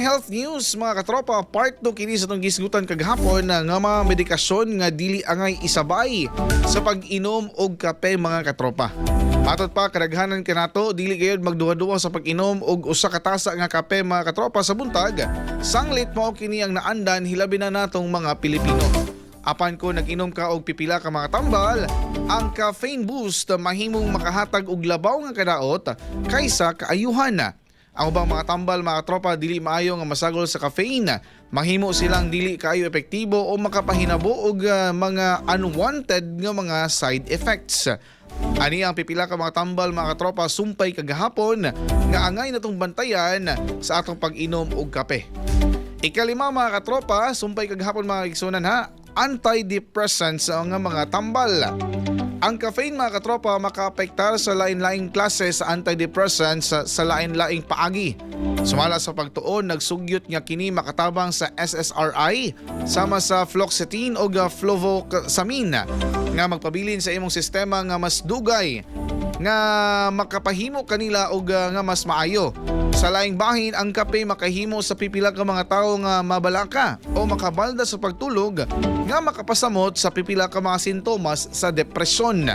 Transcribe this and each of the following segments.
health news, mga katropa, part 2 kini sa atong gisgutan kagahapon na nga mga medikasyon nga dili angay isabay sa pag-inom og kape, mga katropa. Matod pa kadaghanan kanato, dili gayud magduha-duha sa pag-inom og usa ka tasa nga kape, mga katropa, sa buntag. Sanglit mao kini ang naandan, hilabi na natong mga Pilipino. Apan kung nag-inom ka og pipila ka mga tambal, ang caffeine boost mahimong makahatag og labaw nga kadaot kaysa kaayuhan. Ang ubang mga tambal, mga tropa, dili maayo nga masagol sa caffeine. Mahimo silang dili kaayo epektibo o makapahinabo og mga unwanted nga mga side effects. Ani ang pipila ka mga tambal, mga katropa, sumpay kagahapon nga angay natong bantayan sa atong pag-inom og kape. Ikalima, mga katropa, sumpay kagahapon, mga igsunan ha, antidepressants nga mga tambal. Ang caffeine, mga katropa, makaapektar sa lain-laing klase sa antidepressants sa lain-laing paagi. Sumala sa pagtuon, nagsugyot nga kini makatabang sa SSRI sama sa fluoxetine o fluvoxamine nga magpabilin sa imong sistema nga mas dugay nga makapahimo kanila og nga mas maayo. Sa laing bahin, ang kape makahimo sa pipila ka mga tawo nga mabalaka o makabalda sa pagtulog nga makapasamot sa pipila ka mga sintomas sa depresyon.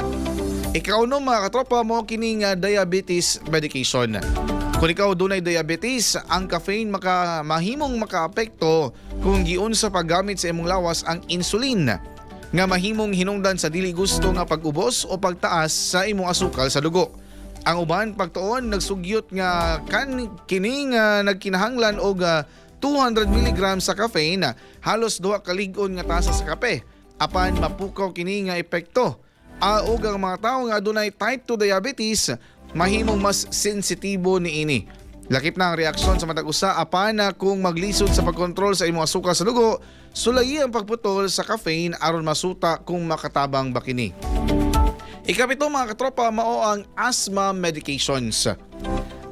Ikaunom, mga katropa, mao kini nga diabetes medication. Kung ikaw dunay diabetes, ang caffeine mahimong makaapekto kung giun sa paggamit sa imong lawas ang insulin nga mahimong hinungdan sa dili gusto nga pag-ubos o pagtaas sa imong asukal sa dugo. Ang uban pagtuon nagsugyot nga kan kini nga nagkinahanglan og 200 mg sa caffeine, halos 2 ka lig-on nga tasa sa kape, apan mapukaw kini nga epekto. Ug ang mga tawo nga adunay type 2 diabetes mahimong mas sensitibo niini. Lakip na ang reaksyon sa matag usa, apan na kung maglisod sa pagkontrol sa imong asukal sa dugo, sulayi ang pagputol sa caffeine aron masuta kung makatabang ba kini. Ikapito, mga katropa, mao ang asthma medications.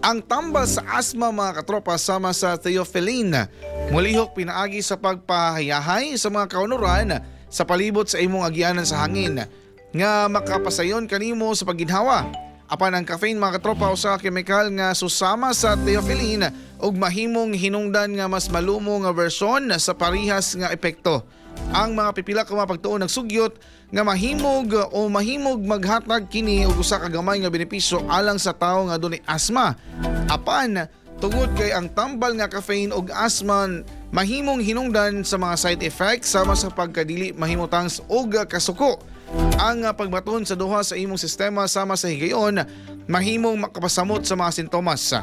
Ang tambal sa asthma, mga katropa, sama sa theophylline, mulihok pinaagi sa pagpahayahay sa mga kaunuran sa palibot sa imong agianan sa hangin nga makapasayon kanimo sa pagginhawa. Apan ang caffeine, mga katropa, usa ka kemikal nga susama sa theophylline ug mahimong hinungdan nga mas malumo nga bersyon sa parihas nga epekto. Ang mga pipila ka mga pagtuon nagsugyot nga mahimog o mahimog maghatag kini og usa ka gamay nga benepisyo alang sa tawo nga dunay asthma. Apan tungod kay ang tambal nga caffeine ug asthma mahimong hinungdan sa mga side effects sama sa pagkadili mahimutang ug kasuko. Ang pagbaton sa duha sa imong sistema sama sa higayon mahimong makapasamot sa mga sintomas.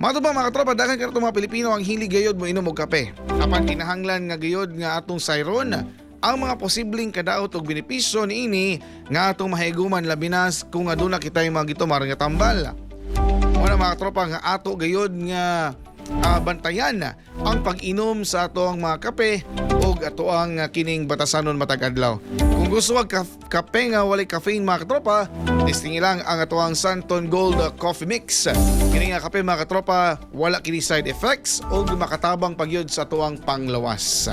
Mato ba, mga katropa, daghan kanatong mga Pilipino ang hilig gayod mo inom og kape. Apan kinahanglan nga gayod nga atong sayron ang mga posibleng kadaot og benepisyo niini nga atong mahiguman, labi na kung aduna kitay mga gitumar nga tambal. Mao mga katropa nga ato gayod nga bantayan ang pag-inom sa ato ang mga kape ug ato ang kining batasanon matag adlaw. Kung gusto og kape nga walay caffeine, mga katropa, testingi lang ang ato ang Santon Gold Coffee Mix. Kini nga kape, mga katropa, wala kini side effects ug makatabang pagyud sa ato ang panglawas.